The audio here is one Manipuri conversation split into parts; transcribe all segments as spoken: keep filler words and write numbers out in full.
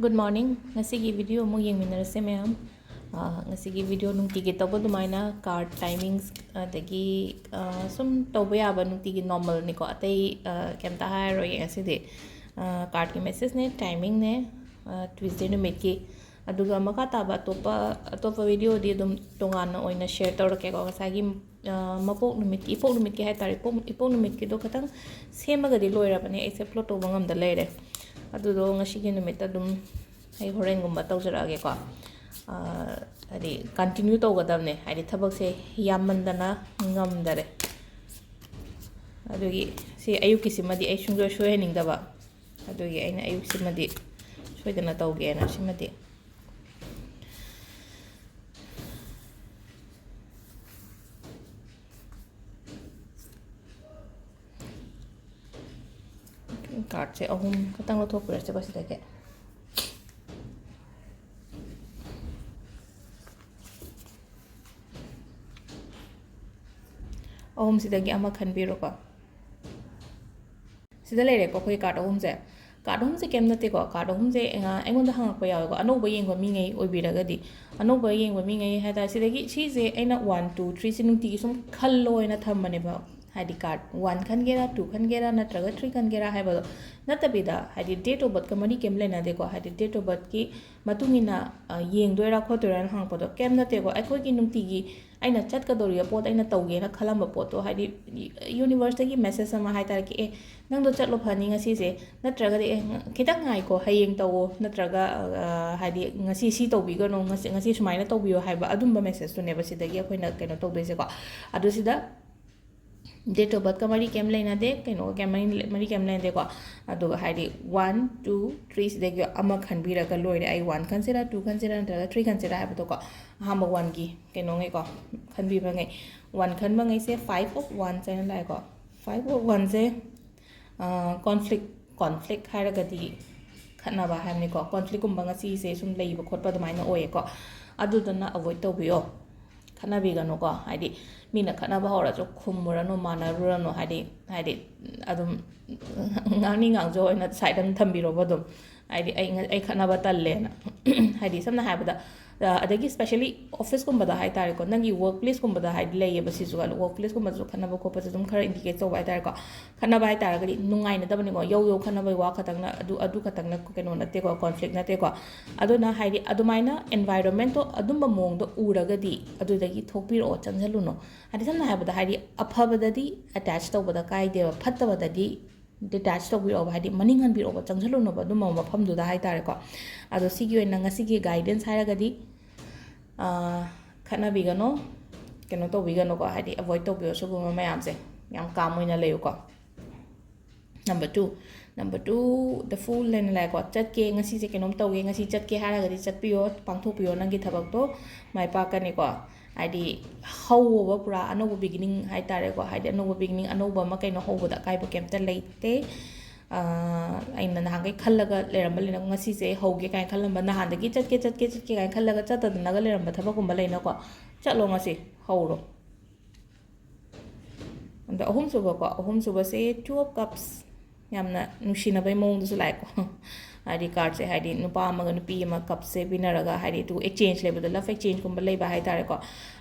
Good morning. ꯉꯁꯤꯒꯤ video ꯑꯃꯨꯛ ꯌꯦꯡꯃꯤꯟꯅꯔꯁꯦ ꯃꯌꯥꯝ꯫ ꯑ, ꯉꯁꯤꯒꯤ video ꯅꯨꯡꯇꯤꯒꯤ ꯇꯧꯕ ꯑꯗꯨꯃꯥꯏꯅ card timings, ꯑꯗꯒꯤ, ꯑ, ꯁꯨꯝ ꯇꯧꯕ ꯌꯥꯕ ꯅꯨꯡꯇꯤꯒꯤ normalꯅꯤꯀꯣ꯫ ꯑꯇꯩ, ꯑ, ꯀꯩꯝꯇ ꯍꯥꯏꯔꯔꯣꯏꯒꯦ ꯉꯁꯤꯗꯤ꯫ ꯑ, cardꯀꯤ messageꯅꯦ, timingꯅꯦ, ꯑ, Tuesday ꯅꯨꯃꯤꯠꯀꯤ꯫ ꯑꯗꯨꯒ ꯃꯈꯥ ꯇꯥꯕ ꯑꯇꯣꯞꯄ, ꯑꯇꯣꯞꯄ videoꯗꯤ ꯑꯗꯨꯝ ꯇꯣꯉꯥꯟꯅ ꯑꯣꯏꯅ share ꯇꯧꯔꯛꯀꯦꯀꯣ꯫ ꯉꯁꯥꯏꯒꯤ, ꯑ, ꯃꯄꯣꯛ ꯅꯨꯃꯤꯠꯀꯤ, ꯏꯄꯣꯛ ꯅꯨꯃꯤꯠꯀꯤ ꯍꯥꯏꯇꯥꯔꯦ, ꯏꯄꯣꯛ, ꯏꯄꯣꯛ ꯅꯨꯃꯤꯠꯀꯤꯗꯣ ꯈꯤꯇꯪ ꯁꯦꯝꯃꯒꯗꯤ ꯂꯣꯏꯔꯕꯅꯦ, ꯑꯩꯁꯦ upload ꯇꯧꯕ ꯉꯝꯗ ꯂꯩꯔꯦ꯫ ꯑꯗꯨꯗꯣ ꯉꯁꯤꯒꯤ ꯅꯨꯃꯤꯠꯇ ꯑꯗꯨꯝ ꯑꯩ ꯍꯣꯔꯦꯟꯒꯨꯝꯕ ꯇꯧꯖꯔꯛꯑꯒꯦꯀꯣ꯫ ꯑ, ꯍꯥꯏꯗꯤ continue ꯇꯧꯒꯗꯕꯅꯦ, ꯍꯥꯏꯗꯤ ꯊꯕꯛꯁꯦ ꯌꯥꯝꯃꯟꯗꯅ ꯉꯝꯗꯔꯦ꯫ ꯑꯗꯨꯒꯤ ꯁꯤ ꯑꯌꯨꯛꯀꯤꯁꯤꯃꯗꯤ ꯑꯩ ꯁꯨꯡꯁꯣꯏ ꯁꯣꯏꯍꯟꯅꯤꯡꯗꯕ꯫ ꯑꯗꯨꯒꯤ ꯑꯩꯅ ꯑꯌꯨꯛꯁꯤꯃꯗꯤ ꯁꯣꯏꯗꯅ ꯇꯧꯒꯦꯅ ꯁꯤꯃꯗꯤ꯫ Cardꯁꯦ ꯑꯍꯨꯝ ꯈꯛꯇꯪ ꯂꯧꯊꯣꯛꯄꯤꯔꯁꯦꯀꯣ ꯁꯤꯗꯒꯤ꯫ ꯑꯍꯨꯝꯁꯤꯗꯒꯤ ꯑꯃ ꯈꯟꯕꯤꯔꯣꯀꯣ꯫ ꯁꯤꯗ ꯂꯩꯔꯦꯀꯣ ꯑꯩꯈꯣꯏ card ꯑꯍꯨꯝꯁꯦ꯫ Card ꯑꯍꯨꯝꯁꯦ ꯀꯩꯝ ꯅꯠꯇꯦꯀꯣ꯫ Card ꯑꯍꯨꯝꯁꯦ, ꯑ, ꯑꯩꯉꯣꯟꯗ ꯍꯪꯉꯛꯄ ꯌꯥꯎꯋꯦꯀꯣ, ꯑꯅꯧꯕ ꯌꯦꯡꯕ ꯃꯤꯉꯩ ꯑꯣꯏꯕꯤꯔꯒꯗꯤ꯫ ꯑꯅꯧꯕ ꯌꯦꯡꯕ ꯃꯤꯉꯩ ꯍꯥꯏ ꯇꯥꯔꯦ, ꯁꯤꯗꯒꯤ ꯁꯤꯁꯦ ꯑꯩꯅ one, two, three ꯁꯤ ꯅꯨꯡꯇꯤꯒꯤ ꯁꯨꯝ ꯈꯜꯂꯣ ꯍꯥꯏꯅ ꯊꯝꯕꯅꯦꯕ꯫ ꯍꯥꯏꯗꯤ card one ꯈꯟꯒꯦꯔꯥ, two ꯈꯟꯒꯦꯔꯥ, ꯅꯠꯇ꯭ꯔꯒ three ꯈꯟꯒꯦꯔꯥ ꯍꯥꯏꯕꯗꯣ ꯅꯠꯇꯕꯤꯗ, ꯍꯥꯏꯗꯤ date of birthꯀ ꯃꯔꯤ ꯀꯩꯝ ꯂꯩꯅꯗꯦꯀꯣ꯫ ꯍꯥꯏꯗꯤ date of birthꯀꯤ ꯃꯇꯨꯡ ꯏꯟꯅ, ꯑ, ꯌꯦꯡꯗꯣꯏꯔꯥ ꯈꯣꯠꯇꯣꯏꯔꯥꯅ ꯍꯪꯉꯛꯄꯗꯣ ꯀꯩꯝ ꯅꯠꯇꯦꯀꯣ꯫ ꯑꯩꯈꯣꯏꯒꯤ ꯅꯨꯡꯇꯤꯒꯤ ꯑꯩꯅ ꯆꯠꯀꯗꯧꯔꯤꯕ ꯄꯣꯠ, ꯑꯩꯅ ꯇꯧꯒꯦꯅ ꯈꯜꯂꯝꯕ ꯄꯣꯠꯇꯣ, ꯍꯥꯏꯗꯤ universeꯇꯒꯤ message ꯑꯃ ꯍꯥꯏ ꯇꯥꯔꯦ, "ꯑꯦ, ꯅꯪꯗꯣ ꯆꯠꯂꯣ ꯐꯅꯤ ꯉꯁꯤꯁꯦ", ꯅꯠꯇ꯭ꯔꯒꯗꯤ, "ꯑꯦ, ꯉ-, ꯈꯤꯇꯪ ꯉꯥꯏꯀꯣ, ꯍꯌꯦꯡ ꯇꯧꯋꯣ", ꯅꯠꯇ꯭ꯔꯒ, ꯑ, ꯍꯥꯏꯗꯤ, "ꯉꯁꯤ ꯁꯤ ꯇꯧꯕꯤꯒꯅꯨ, ꯉꯁꯤ, ꯉꯁꯤ ꯁꯨꯃꯥꯏꯅ ꯇꯧꯕꯤꯌꯣ" ꯍꯥꯏꯕ ꯑꯗꯨꯝꯕ messageꯇꯨꯅꯦꯕ ꯁꯤꯗꯒꯤ ꯑꯩꯈꯣꯏꯅ ꯀꯩꯅꯣ ꯇꯧꯗꯣꯏꯁꯦꯀꯣ꯫ ꯑꯗꯨ ꯁꯤꯗ date of birthꯀ ꯃꯔꯤ ꯀꯩꯝ ꯂꯩꯅꯗꯦ, ꯀꯩꯅꯣꯒ ꯀꯩꯝ ꯃꯔꯤ, ꯃꯔꯤ ꯀꯩꯝ ꯂꯩꯅꯗꯦꯀꯣ꯫ ꯑꯗꯨꯒ ꯍꯥꯏꯗꯤ one, two, three ꯁꯤꯗꯒꯤ ꯑꯃ ꯈꯟꯕꯤꯔꯒ ꯂꯣꯏꯔꯦ꯫ ꯑꯩ one ꯈꯟꯁꯤꯔꯥ, two ꯈꯟꯁꯤꯔꯥ, ꯅꯠꯇ꯭ꯔꯒ three ꯈꯟꯁꯤꯔꯥ ꯍꯥꯏꯕꯗꯣꯀꯣ꯫ ꯑꯍꯥꯟꯕ oneꯒꯤ ꯀꯩꯅꯣꯉꯩꯀꯣ, ꯈꯟꯕꯤꯕꯉꯩ꯫ One ꯈꯟꯕꯉꯩꯁꯦ Five of Wands ꯍꯥꯏꯅ ꯂꯥꯛꯑꯦꯀꯣ꯫ Five of Wandsꯁꯦ, ꯑ, conflict, conflict ꯍꯥꯏꯔꯒꯗꯤ ꯈꯠꯅꯕ ꯍꯥꯏꯕꯅꯤꯀꯣ꯫ Conflictꯀꯨꯝꯕ ꯉꯁꯤꯁꯦ ꯁꯨꯝ ꯂꯩꯕ ꯈꯣꯠꯄ ꯑꯗꯨꯃꯥꯏꯅ ꯑꯣꯏꯌꯦꯀꯣ꯫ ꯑꯗꯨꯗꯨꯅ avoid ꯇꯧꯕꯤꯌꯣ꯫ ꯈꯠꯅꯕꯤꯒꯅꯨꯀꯣ꯫ ꯍꯥꯏꯗꯤ ꯃꯤꯅ ꯈꯠꯅꯕ ꯍꯧꯔꯁꯨ ꯈꯨꯝꯃꯨꯔꯅꯨ, ꯃꯥꯟꯅꯔꯨꯔꯅꯨ꯫ ꯍꯥꯏꯗꯤ, ꯍꯥꯏꯗꯤ ꯑꯗꯨꯝ ꯉꯥꯡꯅꯤꯡ ꯉꯥꯡꯖꯧ ꯑꯣꯏꯅ side ꯑꯃ ꯊꯝꯕꯤꯔꯣꯕ ꯑꯗꯨꯝ꯫ ꯍꯥꯏꯗꯤ ꯑꯩ ꯉ-, ꯑꯩ ꯈꯠꯅꯕ ꯇꯜꯂꯦꯅ꯫ ꯍꯥꯏꯗꯤ ꯁꯝꯅ ꯍꯥꯏꯔꯕꯗ, ꯑ, ꯑꯗꯒꯤ specially officeꯀꯨꯝꯕꯗ ꯍꯥꯏꯇꯥꯔꯦꯀꯣ, ꯅꯪꯒꯤ workplaceꯀꯨꯝꯕꯗ ꯍꯥꯏꯗꯤ ꯂꯩꯌꯦꯕ ꯁꯤꯁꯨ꯫ ꯑꯗꯣ workplaceꯀꯨꯝꯕꯗꯁꯨ ꯈꯠꯅꯕ ꯈꯣꯠꯄꯁꯦ ꯑꯗꯨꯝ ꯈꯔ indicate ꯇꯧꯕ ꯍꯥꯏꯇꯥꯔꯦꯀꯣ꯫ ꯈꯠꯅꯕ ꯍꯥꯏꯇꯥꯔꯒꯗꯤ ꯅꯨꯡꯉꯥꯏꯅꯗꯕꯅꯤꯀꯣ, ꯌꯧ ꯌꯧ ꯈꯠꯅꯕꯒꯤ ꯋꯥ ꯈꯛꯇꯪꯅ, ꯑꯗꯨ, ꯑꯗꯨ ꯈꯛꯇꯪꯅ ꯀꯩꯅꯣ ꯅꯠꯇꯦꯀꯣ, conflict ꯅꯠꯇꯦꯀꯣ꯫ ꯑꯗꯨꯅ ꯍꯥꯏꯗꯤ ꯑꯗꯨꯃꯥꯏꯅ environmentꯇꯣ ꯑꯗꯨꯝꯕ ꯃꯑꯣꯡꯗ ꯎꯔꯒꯗꯤ ꯑꯗꯨꯗꯒꯤ ꯊꯣꯛꯄꯤꯔꯛꯑꯣ, ꯆꯪꯁꯤꯜꯂꯨꯅꯣ꯫ ꯍꯥꯏꯗꯤ ꯁꯝꯅ ꯍꯥꯏꯔꯕꯗ, ꯍꯥꯏꯗꯤ ꯑꯐꯕꯗꯗꯤ attach ꯇꯧꯕꯗ ꯀꯥꯏꯗꯦꯕ, ꯐꯠꯇꯕꯗꯗꯤ detach ꯇꯧꯕꯤꯔꯛꯑꯣꯕ, ꯍꯥꯏꯗꯤ ꯃꯅꯤꯡ ꯍꯟꯕꯤꯔꯛꯑꯣꯕ, ꯆꯪꯁꯤꯜꯂꯨꯅꯣꯕ ꯑꯗꯨꯝꯕ ꯃꯐꯝꯗꯨꯗ ꯍꯥꯏꯇꯥꯔꯦꯀꯣ꯫ ꯑꯗꯣ ꯁꯤꯒꯤ ꯑꯣꯏꯅ ꯉꯁꯤꯒꯤ guidance ꯍꯥꯏꯔꯒꯗꯤ, ꯑꯥ, ꯈꯠꯅꯕꯤꯒꯅꯣ, ꯀꯩꯅꯣ ꯇꯧꯕꯤꯒꯅꯨꯀꯣ, ꯍꯥꯏꯗꯤ avoid ꯇꯧꯕꯤꯌꯣ ꯁꯤꯒꯨꯝꯕ ꯃꯌꯥꯝꯁꯦ, ꯌꯥꯝ calm ꯑꯣꯏꯅ ꯂꯩꯌꯨꯀꯣ꯫ Number two, number two, the Fool ꯍꯥꯏꯅ ꯂꯥꯛꯑꯦꯀꯣ꯫ ꯆꯠꯀꯦ, ꯉꯁꯤꯁꯦ ꯀꯩꯅꯣꯝ ꯇꯧꯒꯦ, ꯉꯁꯤ ꯆꯠꯀꯦ ꯍꯥꯏꯔꯒꯗꯤ ꯆꯠꯄꯤꯌꯣ, ꯄꯥꯡꯊꯣꯛꯄꯤꯌꯣ ꯅꯪꯒꯤ ꯊꯕꯛꯇꯣ, ꯃꯥꯏ ꯄꯥꯛꯀꯅꯤꯀꯣ꯫ ꯍꯥꯏꯗꯤ ꯍꯧꯋꯣꯕ, ꯄꯨꯔꯥ ꯑꯅꯧꯕ beginning ꯍꯥꯏꯇꯥꯔꯦꯀꯣ꯫ ꯍꯥꯏꯗꯤ ꯑꯅꯧꯕ beginning, ꯑꯅꯧꯕ ꯑꯃ ꯀꯩꯅꯣ ꯍꯧꯕꯗ ꯑꯀꯥꯏꯕ ꯀꯩꯝꯇ ꯂꯩꯇꯦ꯫ ꯑꯥ, ꯑꯩꯅ ꯅꯍꯥꯟꯈꯩ ꯈꯜꯂꯒ ꯂꯩꯔꯝꯕ ꯂꯩꯅ, ꯉꯁꯤꯁꯦ ꯍꯧꯒꯦ ꯀꯥꯏꯅ ꯈꯜꯂꯝꯕ, ꯅꯍꯥꯟꯗꯒꯤ ꯆꯠꯀꯦ, ꯆꯠꯀꯦ, ꯆꯠꯀꯦ ꯀꯥꯏꯅ ꯈꯜꯂꯒ ꯆꯠꯇꯗꯅꯒ ꯂꯩꯔꯝꯕ ꯊꯕꯛꯀꯨꯝꯕ ꯂꯩꯅꯀꯣ, ꯆꯠꯂꯣ ꯉꯁꯤ, ꯍꯧꯔꯣ꯫ ꯑꯗꯣ ꯑꯍꯨꯝꯁꯨꯕꯀꯣ, ꯑꯍꯨꯝꯁꯨꯕꯁꯦ Two of Cups, ꯌꯥꯝꯅ ꯅꯨꯡꯁꯤꯅꯕꯩ ꯃꯑꯣꯡꯗꯁꯨ ꯂꯥꯛꯑꯦꯀꯣ꯫ ꯍꯥꯏꯗꯤ cardꯁꯦ, ꯍꯥꯏꯗꯤ ꯅꯨꯄꯥ ꯑꯃꯒ ꯅꯨꯄꯤ ꯑꯃ cupꯁꯦ ꯄꯤꯅꯔꯒ, ꯍꯥꯏꯗꯤ ꯑꯗꯨ exchange ꯂꯩꯕꯗꯣ, love exchangeꯒꯨꯝꯕ ꯂꯩꯕ ꯍꯥꯏꯇꯥꯔꯦꯀꯣ꯫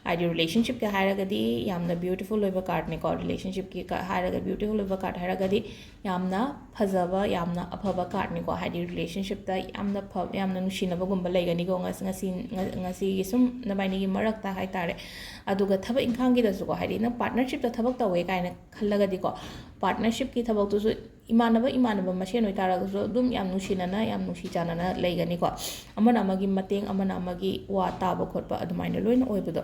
ꯍꯥꯏꯗꯤ relationshipꯀꯤ ꯍꯥꯏꯔꯒꯗꯤ ꯌꯥꯝꯅ beautiful ꯑꯣꯏꯕ cardꯅꯤꯀꯣ꯫ Relationshipꯀꯤ ꯀ-, ꯍꯥꯏꯔꯒ beautiful ꯑꯣꯏꯕ card ꯍꯥꯏꯔꯒꯗꯤ ꯌꯥꯝꯅ ꯐꯖꯕ, ꯌꯥꯝꯅ ꯑꯐꯕ cardꯅꯤꯀꯣ꯫ ꯍꯥꯏꯗꯤ relationshipꯇ ꯌꯥꯝꯅ ꯐ-, ꯌꯥꯝꯅ ꯅꯨꯡꯁꯤꯅꯕꯒꯨꯝꯕ ꯂꯩꯒꯅꯤꯀꯣ, ꯉꯁ-, ꯉꯁꯤ, ꯉ-, ꯉꯁꯤꯒꯤ ꯁꯨꯝ ꯅꯕꯥꯏꯅꯤꯒꯤ ꯃꯔꯛꯇ ꯍꯥꯏꯇꯥꯔꯦ꯫ ꯑꯗꯨꯒ ꯊꯕꯛ ꯏꯪꯈꯥꯡꯒꯤꯗꯁꯨꯀꯣ, ꯍꯥꯏꯗꯤ ꯅꯪ partnershipꯇ ꯊꯕꯛ ꯇꯧꯋꯦ ꯀꯥꯏꯅ ꯈꯜꯂꯒꯗꯤꯀꯣ, partnershipꯀꯤ ꯊꯕꯛꯇꯨꯁꯨ ꯏꯃꯥꯟꯅꯕ, ꯏꯃꯥꯟꯅꯕ ꯃꯁꯦꯟ ꯑꯣꯏꯇꯥꯔꯒꯁꯨ ꯑꯗꯨꯝ ꯌꯥꯝ ꯅꯨꯡꯁꯤꯅꯅ, ꯌꯥꯝ ꯅꯨꯡꯁꯤ ꯆꯥꯟꯅꯅ ꯂꯩꯒꯅꯤꯀꯣ꯫ ꯑꯃꯅ ꯑꯃꯒꯤ ꯃꯇꯦꯡ, ꯑꯃꯅ ꯑꯃꯒꯤ ꯋꯥ ꯇꯥꯕ ꯈꯣꯠꯄ ꯑꯗꯨꯃꯥꯏꯅ ꯂꯣꯏꯅ ꯑꯣꯏꯕꯗꯣ꯫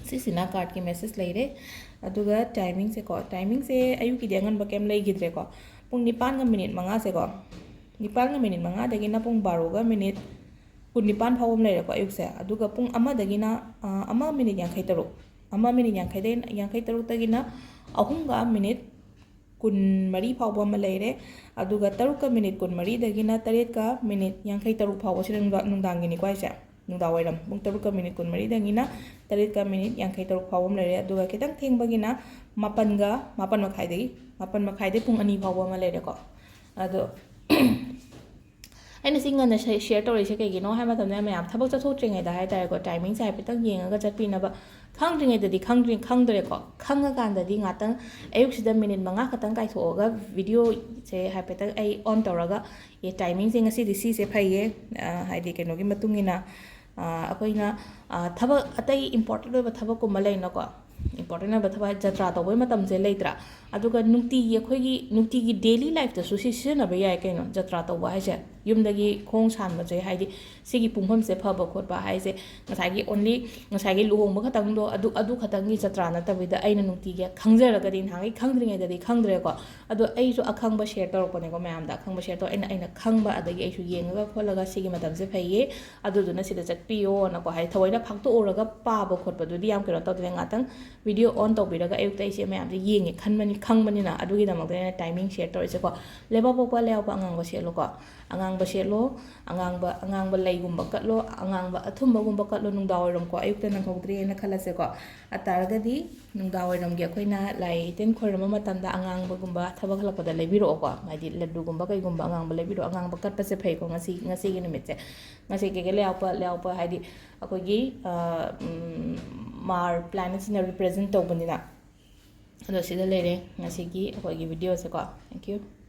ꯁꯤꯁꯤꯅ cardꯀꯤ message ꯂꯩꯔꯦ꯫ ꯑꯗꯨꯒ timingꯁꯦꯀꯣ, timingꯁꯦ ꯑꯌꯨꯛꯀꯤꯗꯤ ꯑꯉꯟꯕ ꯀꯩꯝ ꯂꯩꯈꯤꯗ꯭ꯔꯦꯀꯣ꯫ ꯄꯨꯡ ꯅꯤꯄꯥꯟꯒ minute ꯃꯉꯥꯁꯦꯀꯣ, ꯅꯤꯄꯥꯟꯒ minute ꯃꯉꯥꯗꯒꯤꯅ ꯄꯨꯡ ꯕꯥꯔꯣꯒ minute ꯀꯨꯟꯅꯤꯄꯥꯟ ꯐꯥꯎꯕ ꯑꯃ ꯂꯩꯔꯦꯀꯣ ꯑꯌꯨꯛꯁꯦ꯫ ꯑꯗꯨꯒ ꯄꯨꯡ ꯑꯃꯗꯒꯤꯅ, ꯑ, ꯑꯃ minute ꯌꯥꯡꯈꯩ ꯇꯔꯨꯛ, ꯑꯃ minute ꯌꯥꯡꯈꯩꯗꯩ, ꯌꯥꯡꯈꯩ ꯇꯔꯨꯛꯇꯒꯤꯅ ꯑꯍꯨꯝꯒ minute ꯀꯨꯟꯃꯔꯤ ꯐꯥꯎꯕ ꯑꯃ ꯂꯩꯔꯦ꯫ ꯑꯗꯨꯒ ꯇꯔꯨꯛꯀ minute ꯀꯨꯟꯃꯔꯤꯗꯒꯤꯅ ꯇꯔꯦꯠꯀ minute ꯌꯥꯡꯈꯩ ꯇꯔꯨꯛ ꯐꯥꯎꯕꯁꯤꯅ ꯅꯨꯡꯗꯥꯡ-, ꯅꯨꯡꯗꯥꯡꯒꯤꯅꯤꯀꯣ ꯍꯥꯏꯁꯦ꯫ ꯅꯨꯡꯗꯥꯡ ꯋꯥꯏꯔꯝ ꯄꯨꯡ ꯇꯔꯨꯛꯀ ꯃꯤꯅꯤꯠ ꯀꯨꯟꯃꯔꯤꯗꯒꯤꯅ ꯇꯔꯦꯠꯀ ꯃꯤꯅꯤꯠ ꯌꯥꯡꯈꯩ ꯇꯔꯨꯛ ꯐꯥꯎꯕ ꯑꯃ ꯂꯩꯔꯦ꯫ ꯑꯗꯨꯒ ꯈꯤꯇꯪ ꯊꯦꯡꯕꯒꯤꯅ ꯃꯥꯄꯟꯒ, ꯃꯥꯄꯟ ꯃꯈꯥꯏꯗꯒꯤ, ꯃꯥꯄꯟ ꯃꯈꯥꯏꯗꯒꯤ ꯄꯨꯡ ꯑꯅꯤ ꯐꯥꯎꯕ ꯑꯃ ꯂꯩꯔꯦꯀꯣ꯫ ꯑꯗꯣ ꯑꯩꯅ ꯁꯤ ꯉꯟꯅ ꯁꯦ-, ꯁꯤꯌꯔ ꯇꯧꯔꯛꯏꯁꯦ ꯀꯩꯒꯤꯅꯣ ꯍꯥꯏꯕ ꯃꯇꯝꯗ, ꯃꯌꯥꯝ ꯊꯕꯛ ꯆꯠꯊꯣꯛꯇ꯭ꯔꯤꯉꯩꯗ ꯍꯥꯏ ꯇꯥꯔꯦꯀꯣ, ꯇꯥꯏꯃꯤꯡꯁꯦ ꯍꯥꯏꯐꯦꯠꯇꯪ ꯌꯦꯡꯉꯒ ꯆꯠꯄꯤꯅꯕ꯫ ꯈꯪꯗ꯭ꯔꯤꯉꯩꯗꯗꯤ ꯈꯪꯗ꯭ꯔꯤ-, ꯈꯪꯗ꯭ꯔꯦꯀꯣ꯫ ꯈꯪꯉꯀꯥꯟꯗꯗꯤ ꯉꯥꯛꯇꯪ ꯑꯌꯨꯛꯁꯤꯗ ꯃꯤꯅꯤꯠ ꯃꯉꯥ ꯈꯛꯇꯪ ꯀꯥꯏꯊꯣꯛꯑꯒ ꯚꯤꯗꯤꯑꯣꯁꯦ ꯍꯥꯏꯐꯦꯠꯇꯪ ꯑꯩ ꯑꯣꯟ ꯇꯧꯔꯒ, ꯑꯦ, ꯇꯥꯏꯃꯤꯡꯁꯦ ꯉꯁꯤꯗꯤ ꯁꯤꯁꯦ ꯐꯩꯌꯦ, ꯑ, ꯍꯥꯏꯗꯤ ꯀꯩꯅꯣꯒꯤ ꯃꯇꯨꯡ ꯏꯟꯅ, ꯑ, ꯑꯩꯈꯣꯏꯅ, ꯑ, ꯊꯕꯛ ꯑꯇꯩ ꯏꯝꯄꯣꯔꯇꯦꯟ ꯑꯣꯏꯕ ꯊꯕꯛꯀꯨꯝꯕ ꯂꯩꯅꯀꯣ, ꯏꯝꯄꯣꯔꯇꯦꯟ ꯑꯣꯏꯕ ꯊꯕꯛ ꯍꯥꯏ ꯖꯇ꯭ꯔꯥ ꯇꯧꯕꯩ ꯃꯇꯝꯁꯦ ꯂꯩꯇ꯭ꯔꯥ? ꯑꯗꯨꯒ ꯅꯨꯡꯇꯤꯒꯤ ꯑꯩꯈꯣꯏꯒꯤ, ꯅꯨꯡꯇꯤꯒꯤ ꯗꯦꯂꯤ ꯂꯥꯏꯐꯇꯁꯨ ꯁꯤ ꯁꯤꯖꯤꯟꯅꯕ ꯌꯥꯏ ꯀꯩꯅꯣ, ꯖꯇ꯭ꯔꯥ ꯇꯧꯕ ꯍꯥꯏꯁꯦ꯫ ꯌꯨꯝꯗꯒꯤ ꯈꯣꯡ ꯁꯥꯟꯕꯁꯦ, ꯍꯥꯏꯗꯤ ꯁꯤꯒꯤ ꯄꯨꯡꯐꯝꯁꯦ ꯐꯕ ꯈꯣꯠꯄ ꯍꯥꯏꯁꯦ, ꯉꯁꯥꯏꯒꯤ ꯑꯣꯟꯂꯤ ꯉꯁꯥꯏꯒꯤ ꯂꯨꯍꯣꯡꯕ ꯈꯛꯇꯪꯗꯣ, ꯑꯗꯨ, ꯑꯗꯨ ꯈꯛꯇꯪꯒꯤ ꯖꯇ꯭ꯔꯥ ꯅꯠꯇꯕꯤꯗ, ꯑꯩꯅ ꯅꯨꯡꯇꯤꯒꯤ ꯈꯪꯖꯔꯒꯗꯤ, ꯅꯍꯥꯟꯒꯩ ꯈꯪꯗ꯭ꯔꯤꯉꯩꯗꯗꯤ ꯈꯪꯗ꯭ꯔꯦꯀꯣ, ꯑꯗꯣ ꯑꯩꯁꯨ ꯑꯈꯪꯕ ꯁꯤꯌꯔ ꯇꯧꯔꯛꯄꯅꯦꯀꯣ ꯃꯌꯥꯝꯗ꯫ ꯑꯈꯪꯕ ꯁꯤꯌꯔ ꯇꯧꯔ ꯑꯩꯅ, ꯑꯩꯅ ꯈꯪꯕ, ꯑꯗꯒꯤ ꯑꯩꯁꯨ ꯌꯦꯡꯉꯒ ꯈꯣꯠꯂꯒ ꯁꯤꯒꯤ ꯃꯇꯝꯁꯦ ꯐꯩꯌꯦ, ꯑꯗꯨꯗꯨꯅ ꯁꯤꯗ ꯆꯠꯄꯤꯌꯣꯅꯀꯣ, ꯍꯥꯏꯗꯤ ꯊꯑꯣꯏꯅ ꯐꯥꯛꯇꯣꯛꯎꯔꯒ ꯄꯥꯕ ꯈꯣꯠꯄꯗꯨꯗꯤ ꯌꯥꯝ ꯀꯩꯅꯣ ꯇꯧꯗꯦ꯫ ꯉꯥꯛꯇꯪ ꯚꯤꯗꯤꯑꯣ ꯑꯣꯟ ꯇꯧꯕꯤꯔꯒ ꯑꯌꯨꯛꯇ ꯑꯩꯁꯦ ꯃꯌꯥꯝꯁꯦ ꯌꯦꯡꯉꯦ ꯈꯟꯕꯅꯤ, ꯈꯪꯕꯅꯤꯅ, ꯑꯗꯨꯒꯤꯗꯃꯛꯇ ꯑꯩꯅ ꯇꯥꯏꯃꯤꯡ ꯁꯤꯌꯔ ꯇꯧꯔꯤꯁꯦꯀꯣ꯫ ꯂꯩꯕꯥꯛꯄꯣꯛꯄ ꯂꯩꯍꯥꯎꯕ ꯑꯉꯥꯡꯕ ꯁꯦꯠꯂꯣꯀꯣ꯫ ꯑꯉꯥꯡꯕ ꯁꯦꯠꯂꯣ, ꯑꯉꯥꯡꯕ, ꯑꯉꯥꯡꯕ ꯂꯩꯒꯨꯝꯕ ꯀꯠꯂꯣ, ꯑꯉꯥꯡꯕ ꯑꯊꯨꯝꯕꯒꯨꯝꯕ ꯀꯠꯂꯣ ꯅꯨꯡꯗꯥꯡ ꯋꯥꯏꯔꯝꯀꯣ, ꯑꯌꯨꯛꯇ ꯅꯪꯍꯧꯗ꯭ꯔꯦꯅ ꯈꯜꯂꯁꯦꯀꯣ꯫ ꯑꯗꯨ ꯇꯥꯔꯒꯗꯤ ꯅꯨꯡꯗꯥꯡ ꯋꯥꯏꯔꯝꯒꯤ ꯑꯩꯈꯣꯏꯅ ꯂꯥꯏ ꯇꯤꯟ ꯈꯣꯏꯔꯝꯕ ꯃꯇꯝꯗ ꯑꯉꯥꯡꯕꯒꯨꯝꯕ ꯊꯕꯛ ꯍꯜꯂꯛꯄꯗ ꯂꯩꯕꯤꯔꯛꯑꯣꯀꯣ, ꯍꯥꯏꯗꯤ ꯂꯗꯨꯒꯨꯝꯕ ꯀꯩꯒꯨꯝꯕ ꯑꯉꯥꯡꯕ ꯂꯩꯕꯤꯔꯛꯑꯣ, ꯑꯉꯥꯡꯕ ꯀꯠꯄꯁꯦ ꯐꯩꯀꯣ ꯉꯁꯤ, ꯉꯁꯤꯒꯤ ꯅꯨꯃꯤꯠꯁꯦ꯫ ꯉꯁꯤ ꯀꯩꯀꯩ ꯂꯩꯍꯥꯎꯄ, ꯂꯩꯍꯥꯎꯄ ꯍꯥꯏꯗꯤ ꯑꯩꯈꯣꯏꯒꯤ, ꯑ, ꯎꯝ, ꯃꯥꯔ ꯄ꯭ꯂꯥꯅꯦꯠꯁꯤꯅ ꯔꯤꯄ꯭ꯔꯦꯖꯦꯟ ꯇꯧꯕꯅꯤꯅ꯫ ꯑꯗꯣ ꯁꯤꯗ ꯂꯩꯔꯦ ꯉꯁꯤꯒꯤ ꯑꯩꯈꯣꯏꯒꯤ ꯚꯤꯗꯤꯑꯣꯁꯦꯀꯣ꯫ Thank you꯫